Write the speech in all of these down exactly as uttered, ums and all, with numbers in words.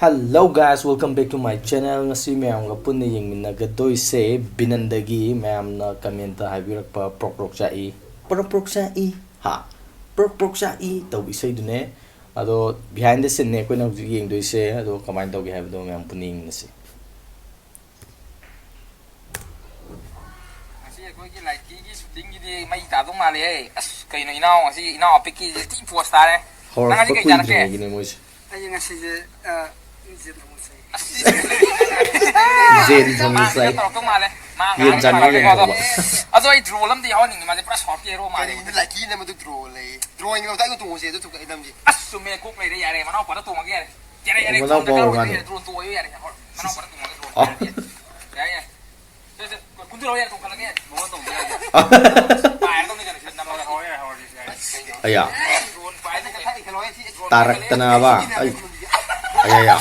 Hello guys, welcome back to my channel. ꯉꯁꯤ ꯃꯌꯥꯝꯒ ꯄꯨꯟꯅ ꯌꯦꯡꯃꯤꯟꯅꯒꯗꯣꯏꯁꯦ ꯕꯤꯅꯟꯗꯒꯤ ꯃꯌꯥꯝꯅ ꯀꯃꯦꯟꯇ ꯍꯥꯏꯕꯤꯔꯛꯄ ꯄ꯭ꯔꯣꯛ ꯄ꯭ꯔꯣꯛ ꯆꯥꯛꯏ, ꯄ꯭ꯔꯣꯛ ꯄ꯭ꯔꯣꯛ ꯆꯥꯛꯏ, ꯍꯥ, ꯄ꯭ꯔꯣꯛ ꯄ꯭ꯔꯣꯛ ꯆꯥꯛꯏ ꯇꯧꯕ ꯏꯁꯩꯗꯨꯅꯦ꯫ ꯑꯗꯣ behind the scene ꯅꯦ ꯑꯩꯈꯣꯏꯅ ꯍꯧꯖꯤꯛ ꯌꯦꯡꯗꯣꯏꯁꯦ꯫ ꯑꯗꯣ ꯀꯃꯥꯏꯅ ꯇꯧꯒꯦ ꯍꯥꯏꯕꯗꯣ ꯃꯌꯥꯝ ꯄꯨꯟꯅ ꯌꯦꯡꯃꯤꯟꯅꯁꯤ꯫ ꯉꯁꯤ ꯑꯩꯈꯣꯏꯒꯤ ꯂꯥꯏꯀꯤꯒꯤ ꯁꯨꯇꯤꯡꯒꯤꯗꯤ ꯃꯩ ꯇꯥꯗꯧ ꯃꯥꯜꯂꯦꯍꯦ꯫ ꯑꯁ, ꯀꯩꯅꯣ ꯏꯅꯥꯎ, ꯉꯁꯤ ꯏꯅꯥꯎ ꯑꯄꯤꯛꯀꯤꯁꯦ ꯊꯤ ꯄꯣꯁ ꯇꯥꯔꯦ꯫ ꯅꯪ ꯉꯁꯤ ꯍꯧꯔꯛꯄ ꯀꯩ ꯆꯥꯔꯛꯀꯦ? ꯀꯨꯏꯗ꯭ꯔꯤꯉꯩꯒꯤꯅꯦ ꯃꯣꯏꯁꯦ꯫ ꯑꯩ ꯉꯁꯤꯁꯦ, ꯑ, ꯌꯦꯟ ꯊꯣꯡꯕ ꯆꯥꯏ꯫ ꯑꯁ꯫ ꯌꯦꯟ ꯊꯣꯡꯕ ꯃꯥ ꯆꯥꯏ꯫ ꯇꯧꯔꯛꯇꯧ ꯃꯥꯜꯂꯦ꯫ ꯃꯥ ꯌꯦꯟ ꯉꯥꯡꯉꯛꯄ ꯆꯥꯅꯤꯡꯉꯦ ꯃꯥꯜꯂꯦꯀꯣ꯫ ꯊꯣꯡꯕ꯫ ꯑꯗꯣ ꯑꯩ ꯗ꯭ꯔꯣꯜ ꯑꯃꯗꯤ ꯌꯥꯎꯍꯟꯅꯤꯡꯉꯤ, ꯃꯥꯁꯦ ꯄꯨꯔꯥ ꯁꯥꯎꯠꯀꯤ ꯍꯦꯔꯣ ꯃꯥꯜꯂꯦ꯫ ꯀꯔꯤꯅꯣ ꯂꯥꯏꯀꯤ ꯅꯝꯕꯗꯨ ꯗ꯭ꯔꯣꯜ ꯂꯩ? ꯗ꯭ꯔꯣꯜꯒꯤ ꯃꯇꯥꯡꯗ ꯇꯣꯡꯉꯁꯦ, ꯑꯗꯨ ꯇꯣꯛꯑꯦ ꯅꯝꯁꯦ꯫ ꯑꯁ, ꯆꯨꯝꯃꯦ, ꯀꯣꯛ ꯂꯩꯔꯦ, ꯌꯥꯔꯦ, ꯃꯅꯥꯎꯄꯥꯗ ꯇꯣꯡꯉꯒꯦ, ꯌꯥꯔꯦ꯫ ꯌꯥꯔꯦ, ꯌꯥꯔꯦ, ꯃꯅꯥꯎꯄꯥ ꯗ꯭ꯔꯣꯟ ꯗꯔꯀꯥꯔ ꯑꯣꯏꯔ ꯃꯥꯅꯦ꯫ ꯑꯣꯏꯗ꯭ꯔꯦ, ꯗ꯭ꯔꯣꯟ ꯇꯣꯡꯉꯣ, ꯌꯥꯔꯦ, ꯌꯥꯔꯦ, ꯃꯅꯥꯎꯄꯥꯗ ꯇꯣꯡꯉꯒ ꯗ꯭ꯔꯣꯟ ꯑꯣ꯫ ꯇꯣꯡꯉꯣ, ꯌꯥꯔꯦ, ꯌꯥꯔꯦ꯫ ꯁꯦ, ꯁꯦ, ꯀꯨꯟꯊ꯭ꯔꯥ ꯌꯥꯔꯦ, ꯇꯣꯡꯈꯠꯂꯒꯦ, ꯃꯉꯣꯟ ꯇꯣꯡꯉꯣ, ꯌꯥꯔꯦ꯫ ꯄꯥꯏꯔꯗꯧꯅꯤ ꯀꯩꯅꯣ, ꯁꯤꯗ ꯅꯝꯃꯒ꯫ ꯑꯌꯥ꯫ ꯗ꯭ꯔꯣꯟ ꯄꯥꯏꯔꯗꯧꯅꯤ꯫ ꯇꯥꯔꯛꯇꯅꯕ꯫ ꯑꯩ꯫ ꯑꯌꯥ,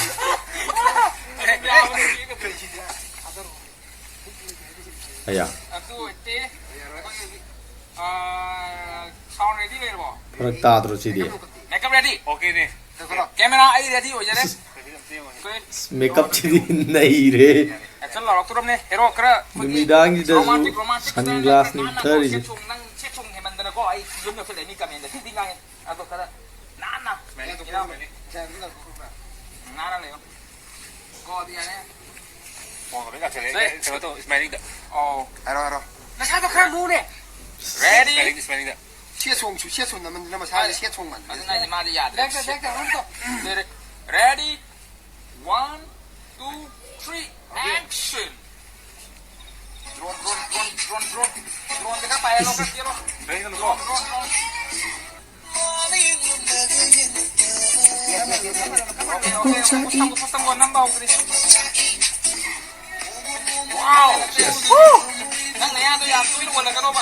ꯑꯌꯥ꯫ ꯑꯗꯨ ꯑꯣꯏꯔꯗꯤ, ꯑꯩꯈꯣꯏꯒꯤ, ꯑꯥ, sound ready ꯂꯩꯔꯕꯣ? ꯐꯔꯛ ꯇꯥꯗ꯭ꯔꯣ ꯁꯤꯗꯤ? Makeup ready? Okay ꯅꯦ꯫ Camera ꯑꯩ ready ꯑꯣꯏꯖꯔꯦ꯫ ꯑꯩꯈꯣꯏ ꯃꯦꯀꯞꯁꯤꯗꯤ ꯅꯩꯔꯦ꯫ Action ꯂꯥꯎꯔꯛꯇꯣꯔꯝꯅꯦ꯫ Hero ꯈꯔ ꯑꯩꯈꯣꯏꯒꯤ ꯅꯨꯃꯤꯗꯥꯡꯁꯤꯗꯁꯨ romantic, romantic ꯁꯟ ꯒ꯭ꯂꯥꯁ ꯈꯔ ꯅꯥꯟꯅ ꯅꯤꯛꯊꯔꯤꯁꯦ꯫ ꯁꯦꯠ ꯆꯣꯡ, ꯅꯪ ꯁꯦꯠ ꯆꯣꯡ ꯍꯦꯟꯃꯟꯗꯅꯀꯣ ꯑꯩ ꯐꯤꯕꯝ ꯌꯧꯁꯜꯂꯛꯑꯦ꯫ ꯃꯤ comment ꯊꯤ ꯊꯤ ꯉꯥꯡꯉꯦ꯫ ꯑꯗꯣ ꯈꯔ ꯅꯥꯟꯅ, ꯁꯨꯃꯥꯏꯅ ꯇꯧꯊꯣꯛꯈ꯭ꯔꯅꯤ꯫ ꯅꯥꯟꯅ ꯂꯩꯌꯣ꯫ ꯀꯣ, ꯑꯗꯨ ꯌꯥꯔꯦ꯫ ꯐꯣꯟꯒ ꯂꯣꯏ ꯂꯥꯛꯁꯜꯂꯦ꯫ ꯁꯦ꯫ ꯀꯩꯅꯣ ꯇꯧ, smilingꯗ꯫ ꯑꯣ꯫ ꯍꯥꯏꯔꯣ, ꯍꯥꯏꯔꯣ꯫ ꯅꯁꯥꯗꯣ ꯈꯔ ꯂꯨꯅꯦ꯫ Ready? Smilingꯗ, smilingꯗ꯫ ꯁꯦꯠ ꯆꯣꯡꯁꯨ, ꯁꯦꯠ ꯆꯣꯡ ꯅꯃꯟꯗꯅ ꯃꯁꯥꯁꯦ ꯃꯥꯅꯦ꯫ ꯁꯦꯠ ꯆꯣꯡ ꯃꯥꯟꯗꯅ꯫ ꯑꯗꯨꯅ ꯑꯩꯁꯦ ꯃꯥꯗꯤ ꯌꯥꯗ꯭ꯔꯦ꯫ Back, back, back, ꯍꯣꯏ꯫ Ready? One, two, three, action! Drone, drone, drone, drone, drone. Droneꯁꯦ ꯈꯔ ꯄꯥꯏꯍꯜꯂꯣ, ꯈꯔ ꯆꯦꯜꯂꯣ꯫ Drone, drone, drone. ꯄꯨꯁ ꯇꯝꯒꯣ, ꯄꯨꯁ ꯇꯝꯒꯣ, ꯅꯝꯕ ꯍꯧꯗ꯭ꯔꯤ꯫ Wow! Yes. Woo! ꯅꯪ ꯅꯌꯥꯗꯣ ꯌꯥꯝ ꯇꯣꯏꯅ ꯑꯣꯜꯂꯛꯀꯅꯣꯕ꯫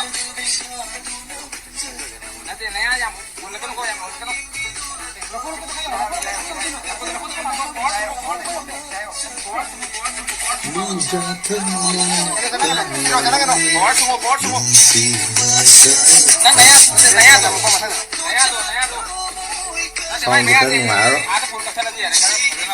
ꯅꯠꯇꯦ, ꯅꯌꯥ ꯌꯥꯝ ꯑꯣꯜꯂꯛꯀꯅꯨꯀꯣ, ꯌꯥꯝ ꯑꯣꯜꯂꯛꯀꯅꯨ꯫ Forward ꯁꯨꯃꯣ, forward ꯁꯨꯃꯣ꯫ ꯅꯪ ꯅꯌꯥ, ꯅꯌꯥꯗꯣ, ꯅꯌꯥꯗꯣ, ꯅꯌꯥꯗꯣ꯫ Sound ꯈꯤꯇꯪ ꯅꯨꯡꯉꯥꯏꯔꯔꯣꯏ꯫ ꯑꯥꯗ ꯐꯣꯟ ꯀꯛꯊꯠꯂꯗꯤ ꯌꯥꯔꯦ, ꯈꯔ ꯐꯖꯅ꯫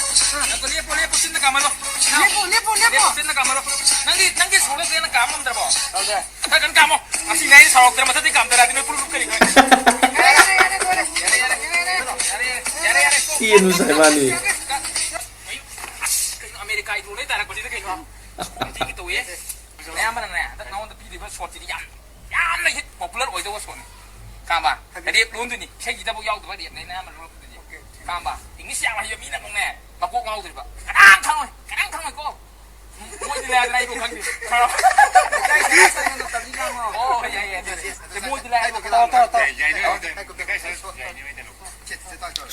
ꯉꯥꯏꯈꯣ, ꯂꯦꯞꯄꯣ, ꯂꯦꯞꯄꯣ, ꯆꯤꯟꯅ ꯀꯥꯝꯍꯜꯂꯣ꯫ ꯂꯦꯞꯄꯣ, ꯂꯦꯞꯄꯣ, ꯂꯦꯞꯄꯣ꯫ ꯂꯦꯞꯄꯣ, ꯆꯤꯟꯅ ꯀꯥꯝꯍꯜꯂꯣ꯫ ꯅꯪꯒꯤ, ꯅꯪꯒꯤ ꯁꯣꯛꯂꯛꯇꯦꯅ ꯀꯥꯝ ꯉꯝꯗ꯭ꯔꯕꯣ? ꯇꯧꯗꯦ꯫ ꯈꯔ ꯀꯟꯅ ꯀꯥꯝꯃꯣ꯫ ꯑꯁꯤꯅꯦ ꯑꯩꯅ ꯁꯥꯎꯔꯛꯇꯅ ꯃꯊꯛꯇꯩ ꯀꯥꯝꯊꯔꯛꯑꯗꯤ ꯅꯣꯏ ꯄꯨꯂꯞ ꯂꯨꯞꯀꯅꯤ ꯅꯣꯏ꯫ ꯌꯥꯔꯦ, ꯌꯥꯔꯦ, ꯌꯥꯔꯦ, ꯂꯣꯏꯔꯦ꯫ ꯌꯥꯔꯦ, ꯌꯥꯔꯦ, ꯌꯥꯔꯦ, ꯌꯥꯔꯦ, ꯌꯥꯔꯦ, ꯌꯥꯔꯦ꯫ ꯇꯦꯟꯕꯁꯨ ꯍꯥꯏ ꯃꯥꯅꯤ꯫ ꯀꯩꯅꯣ, ꯑꯁ, ꯀꯩꯅꯣ ꯑꯃꯦꯔꯤꯀꯥꯒꯤ ꯗ꯭ꯔꯣꯟ ꯂꯣꯏ ꯇꯥꯔꯛꯄꯁꯤꯗ ꯀꯩꯅꯣ? ꯁꯣꯛ ꯌꯥꯝ ꯊꯤꯒꯦ ꯇꯧꯋꯦ꯫ ꯅꯌꯥꯝꯕꯅꯅꯦ, ꯍꯟꯗꯛ ꯅꯉꯣꯟꯗ ꯄꯤꯔꯤꯕ ꯁꯣꯠꯁꯤꯗꯤ ꯌꯥꯝ, ꯌꯥꯝꯅ ꯍꯤꯠ ꯄꯣꯄꯨꯂꯔ ꯑꯣꯏꯗꯧꯕ ꯁꯣꯠꯅꯤ꯫ ꯈꯪꯉꯕ? ꯔꯦꯞ ꯂꯣꯟꯗꯣꯏꯅꯤ꯫ ꯏꯁꯩꯁꯤꯗꯕꯨ ꯌꯥꯎꯗꯕ ꯔꯦꯞꯅꯦ ꯅꯌꯥꯝꯕꯅ ꯂꯣꯜꯂꯛꯄꯗꯨꯗꯤ꯫ ꯈꯪꯉꯕ? ꯏꯪꯂꯤꯁ ꯌꯥꯝ ꯍꯩꯕ ꯃꯤꯅ ꯑꯃꯨꯛꯅꯦ ꯃꯀꯣꯛ ꯉꯥꯎꯗꯣꯏꯕ꯫ ꯀꯅꯥꯝ ꯈꯪꯉꯣꯏ, ꯀꯅꯥꯝ ꯈꯪꯉꯣꯏꯀꯣ꯫ ꯃꯣꯏꯗꯤ ꯂꯩꯔꯗꯅ ꯑꯩꯕꯨ ꯈꯪꯗꯦ꯫ ꯈꯪꯉꯕ? ꯑꯣ, ꯌꯥꯏ, ꯌꯥꯏ, ꯌꯥꯏ꯫ ꯁꯦ, ꯃꯣꯏꯗꯤ ꯂꯩꯔꯗꯅ ꯇꯥꯎ, ꯇꯥꯎ, ꯇꯥꯎ꯫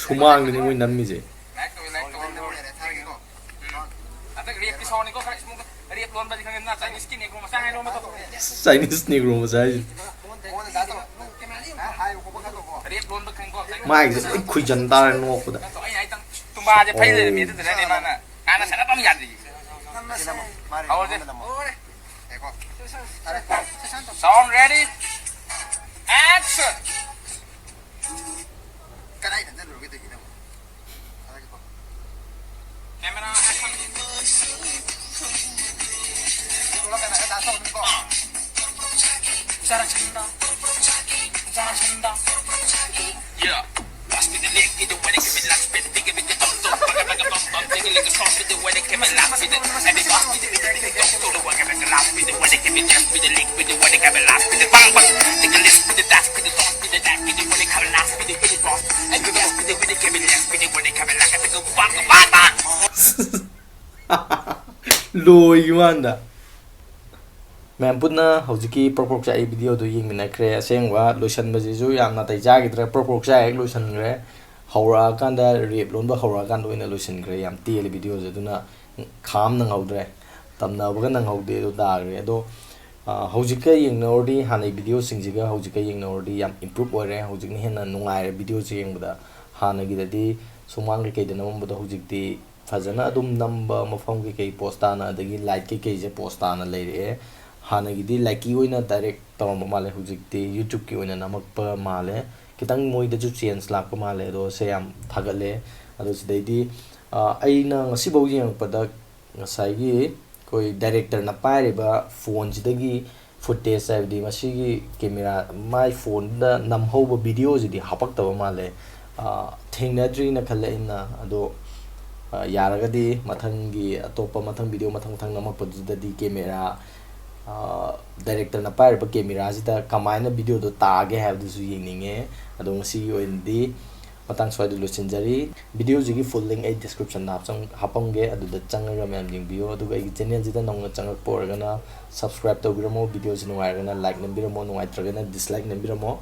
ꯁꯨꯃꯥꯡꯗꯅꯤ ꯃꯣꯏ ꯅꯝꯃꯤꯁꯦ꯫ ꯍꯟꯗꯛ ꯔꯦꯞꯀꯤ ꯁꯥꯎꯅꯤꯀꯣ, ꯈꯔ ꯏꯁꯃꯣꯛ꯫ ꯔꯦꯞ ꯂꯣꯟꯕꯗꯤ ꯈꯪꯉꯦꯗꯅ, ꯆꯥꯏꯅꯤꯁꯀꯤ ꯅꯦꯒ꯭ꯔꯣ ꯃꯆꯥ ꯍꯥꯏ ꯂꯣꯟꯕꯗꯣ꯫ ꯆꯥꯏꯅꯤꯁ ꯅꯦꯒ꯭ꯔꯣ ꯃꯆꯥ ꯍꯥꯏꯁꯦ꯫ ꯔꯦꯞ ꯂꯣꯟꯕ ꯈꯪꯉꯦꯀꯣ, ꯆꯥꯏꯅꯤꯁ꯫ ꯃꯥꯏꯁꯦ ꯂꯣꯏ ꯈꯨꯏꯖꯟ ꯇꯥꯔꯦ ꯅꯣꯛꯄꯗ꯫ ꯅꯠꯇ꯭ꯔꯣ? ꯑꯩ ꯍꯥꯏꯗꯪ ꯇꯨꯝꯕꯥꯁꯦ ꯐꯩ ꯂꯩꯔꯝꯃꯦ, ꯑꯣ꯫ ꯑꯗꯨꯗꯨꯅꯅꯦ ꯃꯥꯅ ꯍꯥꯟꯅ ꯁꯥꯟꯅꯕ ꯑꯃ ꯌꯥꯗ꯭ꯔꯤ꯫ ꯍꯧꯔꯁꯦ꯫ Sound ready? Action! ꯀꯗꯥꯏꯗ ꯆꯠꯂꯨꯔꯒꯦ ꯇꯧꯔꯤꯁꯤꯅ? Camera action. ꯊꯣꯛꯂꯛꯀꯅꯣ, ꯗꯥꯟꯁ ꯇꯧꯒꯅꯨꯀꯣ꯫ ꯆꯔꯥ ꯆꯤꯟꯗ꯫ ꯆꯔꯥ ꯆꯤꯟꯗ꯫ Yeah. Pass me the lick, get the way they give me last bit, they give me the thumb, thumb, bugga, bugga, bum, bum, take it like a song, with the way they give me last bit, and they pass me the, with the, with the, don't throw the work, and make a last with the way they give me just with the lick, with the way they give me last with the bang, bang, take a list with the dash, with the thought, with the that, with the way they come last, with the, with the boss, and the rest, with the way they give me last, with the way they come like a bang, bang, bang, bang. ꯂꯣꯏꯈꯤꯕ ꯋꯥꯅꯤꯗ꯫ ꯃꯌꯥꯝ ꯄꯨꯟꯅ ꯍꯧꯖꯤꯛꯀꯤ ꯄ꯭ꯔꯣꯛ ꯄ꯭ꯔꯣꯛ ꯆꯥꯛꯏ ꯚꯤꯗꯤꯑꯣꯗꯨ ꯌꯦꯡꯃꯤꯟꯅꯈ꯭ꯔꯦ꯫ ꯑꯁꯦꯡꯕ ꯂꯣꯏꯁꯟꯕꯁꯤꯁꯨ ꯌꯥꯝ ꯅꯥꯇꯩ ꯆꯥꯈꯤꯗ꯭ꯔꯦ, ꯄ꯭ꯔꯣꯛ ꯄ꯭ꯔꯣꯛ ꯆꯥꯛꯏ ꯍꯦꯛ ꯂꯣꯏꯁꯟꯈ꯭ꯔꯦ꯫ ꯍꯧꯔꯛꯑꯀꯥꯟꯗ, ꯔꯦꯞ ꯂꯣꯟꯕ ꯍꯧꯔꯛꯑꯀꯥꯟꯗ ꯑꯣꯏꯅ ꯂꯣꯏꯁꯤꯟꯈ꯭ꯔꯦ꯫ ꯌꯥꯝ ꯇꯦꯜꯂꯦ ꯚꯤꯗꯤꯑꯣꯁꯦ, ꯑꯗꯨꯅ ꯈꯥꯝ ꯅꯪꯍꯧꯗ꯭ꯔꯦ, ꯇꯝꯅꯕꯒ ꯅꯪꯍꯧꯗꯦ, ꯑꯗꯨ ꯇꯥꯈ꯭ꯔꯦ꯫ ꯑꯗꯣ, ꯑ, ꯍꯧꯖꯤꯛꯀ ꯌꯦꯡꯅꯧꯔꯗꯤ, ꯍꯥꯟꯅꯩ ꯚꯤꯗꯤꯑꯣꯁꯤꯡꯁꯤꯒ ꯍꯧꯖꯤꯛꯀ ꯌꯦꯡꯅꯧꯔꯗꯤ ꯌꯥꯝ ꯏꯝꯄ꯭ꯔꯨꯞ ꯑꯣꯏꯔꯦ꯫ ꯍꯧꯖꯤꯛꯅ ꯍꯦꯟꯅ ꯅꯨꯡꯉꯥꯏꯔꯦ ꯚꯤꯗꯤꯑꯣꯁꯦ ꯌꯦꯡꯕꯗ꯫ ꯍꯥꯟꯅꯒꯤꯗꯗꯤ ꯁꯨꯃꯥꯡ ꯀꯩꯀꯩꯗ ꯅꯝꯃꯝꯕꯗꯣ ꯍꯧꯖꯤꯛꯇꯤ ꯐꯖꯅ ꯑꯗꯨꯝ ꯅꯝꯕ, ꯃꯐꯝ ꯀꯩꯀꯩ ꯄꯣꯁ ꯇꯥꯅ, ꯑꯗꯒꯤ ꯂꯥꯏꯠ ꯀꯩꯀꯩꯁꯦ ꯄꯣꯁ ꯇꯥꯅ ꯂꯩꯔꯛꯑꯦ꯫ ꯍꯥꯟꯅꯒꯤꯗꯤ ꯂꯥꯏꯀꯤ ꯑꯣꯏꯅ ꯗꯥꯏꯔꯦꯛ ꯇꯧꯔꯝꯕ ꯃꯥꯜꯂꯦ, ꯍꯧꯖꯤꯛꯇꯤ ꯌꯨꯇ꯭ꯌꯨꯕꯀꯤ ꯑꯣꯏꯅ ꯅꯝꯃꯛꯄ ꯃꯥꯜꯂꯦ꯫ ꯈꯤꯇꯪ ꯃꯣꯏꯗꯁꯨ ꯆꯦꯟꯖ ꯂꯥꯛꯄ ꯃꯥꯜꯂꯦ꯫ ꯑꯗꯣ ꯁꯦ, ꯌꯥꯝ ꯊꯥꯒꯠꯂꯦ꯫ ꯑꯗꯣ ꯁꯤꯗꯩꯗꯤ, ꯑ, ꯑꯩꯅ ꯉꯁꯤꯐꯥꯎ ꯌꯦꯡꯉꯛꯄꯗ ꯉꯁꯥꯏꯒꯤ ꯑꯩꯈꯣꯏ ꯗꯥꯏꯔꯦꯛꯇꯔꯅ ꯄꯥꯏꯔꯤꯕ ꯐꯣꯟꯁꯤꯗꯒꯤ ꯐꯨꯇꯦꯖ, ꯍꯥꯏꯕꯗꯤ ꯃꯁꯤꯒꯤ ꯀꯦꯃꯦꯔꯥ, ꯃꯥꯏ ꯐꯣꯟꯗ ꯅꯝꯍꯧꯕ ꯚꯤꯗꯤꯑꯣꯁꯤꯗꯤ ꯍꯥꯄꯛꯇꯕ ꯃꯥꯜꯂꯦ꯫ ꯑ, ꯊꯦꯡꯅꯗ꯭ꯔꯤꯅ ꯈꯜꯂꯦ ꯑꯩꯅ꯫ ꯑꯗꯣ, ꯑ, ꯌꯥꯔꯒꯗꯤ ꯃꯊꯪꯒꯤ ꯑꯇꯣꯞꯄ, ꯃꯊꯪ ꯚꯤꯗꯤꯑꯣ ꯃꯊꯪ ꯃꯊꯪ ꯅꯝꯃꯛꯄꯗꯨꯗꯗꯤ ꯀꯦꯃꯦꯔꯥ, ꯑ, ꯗꯥꯏꯔꯦꯛꯇꯔꯅ ꯄꯥꯏꯔꯤꯕ ꯀꯦꯃꯦꯔꯥꯁꯤꯗ ꯀꯃꯥꯏꯅ ꯚꯤꯗꯤꯑꯣꯗꯣ ꯇꯥꯒꯦ ꯍꯥꯏꯕꯗꯨꯁꯨ ꯌꯦꯡꯅꯤꯡꯉꯦ꯫ ꯑꯗꯣ ꯉꯁꯤꯒꯤ ꯑꯣꯏꯅꯗꯤ ꯃꯇꯥꯡ ꯁ꯭ꯋꯥꯏꯗ ꯂꯣꯏꯁꯤꯟꯖꯔꯤ꯫ Video ꯁꯤꯒꯤ full link ꯑꯩ description ꯗ ꯍꯥꯞꯆꯪ-, ꯍꯥꯞꯄꯝꯒꯦ, ꯑꯗꯨꯗ ꯆꯪꯉꯒ ꯃꯌꯥꯝ ꯌꯦꯡꯕꯤꯌꯨ꯫ ꯑꯗꯨꯒ ꯑꯩꯒꯤ channel ꯁꯤꯗ ꯅꯧꯅ ꯆꯪꯉꯛꯄ ꯑꯣꯏꯔꯒꯅ subscribe ꯇꯧꯕꯤꯔꯝꯃꯣ, video ꯁꯤ ꯅꯨꯡꯉꯥꯏꯔꯒꯅ like ꯅꯝꯕꯤꯔꯝꯃꯣ, ꯅꯨꯡꯉꯥꯏꯇ꯭ꯔꯒꯅ dislike ꯅꯝꯕꯤꯔꯝꯃꯣ꯫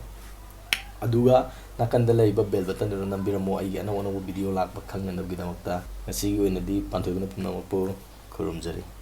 ꯑꯗꯨꯒ ꯅꯥꯀꯟꯗ ꯂꯩꯔꯤꯕ bell button ꯗꯨ ꯅꯝꯕꯤꯔꯝꯃꯣ, ꯑꯩꯒꯤ ꯑꯅꯧ ꯑꯅꯧꯕ video ꯂꯥꯛꯄ ꯈꯪꯅꯅꯕꯒꯤꯗꯃꯛꯇ꯫ ꯉꯁꯤꯒꯤ ꯑꯣꯏꯅꯗꯤ ꯄꯥꯟꯊꯣꯏꯕꯤꯅ ꯄꯨꯝꯅꯃꯛꯄꯨ ꯈꯨꯔꯨꯝꯖꯔꯤ꯫